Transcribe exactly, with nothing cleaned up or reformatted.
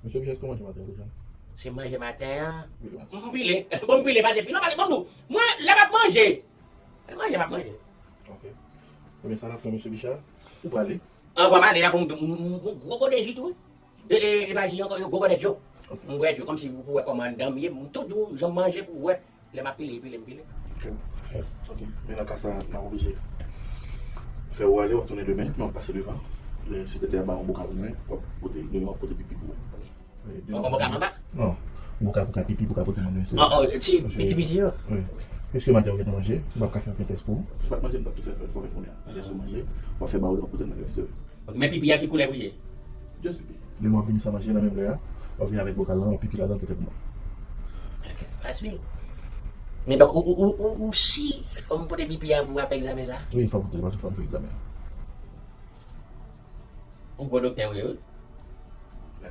Mesye Bichèt, kòman se maten an deja? Se manje maten an. M pile. Bon, m pile, pase pile, pase bon, mwen, lè m ap manje. Lè manje, m ap manje. Ok. Ebyen, sa n ap fè, mesye Bichèt? Ou prale? An, m prale, apre m gwo gode ji tou. E pa ji ankò, yon gwo gode dlo. M bwè dlo, kòmsi pou wè kòman anndan m ye. M tou dou, jan m manje pou wè. Lè m ap pile, pile, m pile. Ok. Ok. Men nan ka sa, n ap oblije fè ou ale, w ap tounen demen, men w ap pase devan. Lè sekretè a ba yon bokal pou mwen, w ap pote, demen w ap pote pipi pou mwen. Yon bokal anba? Non. Bokal pou ka pipi, pou ka pote mwen demen. Oh, oh, ti, piti, piti yo. Wi. Piske maten ou gentan manje, m ap ka fè ankenn tès pou ou. Si w pa t manje, m t ap tou fè, fè, fè kounye a. Lè ou manje, w ap fè ba ou, w ap pote mwen demen. Men pipi a ki koulè pou ye? Just pipi. Demen w ap vini san manje nan menm lè a, w ap vini avèk bokal lan, w ap pipi ladan, kèt mwen. Fasil. Men donk, ou, ou, ou, ou, ou si fò m pote pipi a pou w ap fè egzamen sa? Wi, fò m pote, paske fò m fè egzamen. Ou gwo doktè, wi, wi.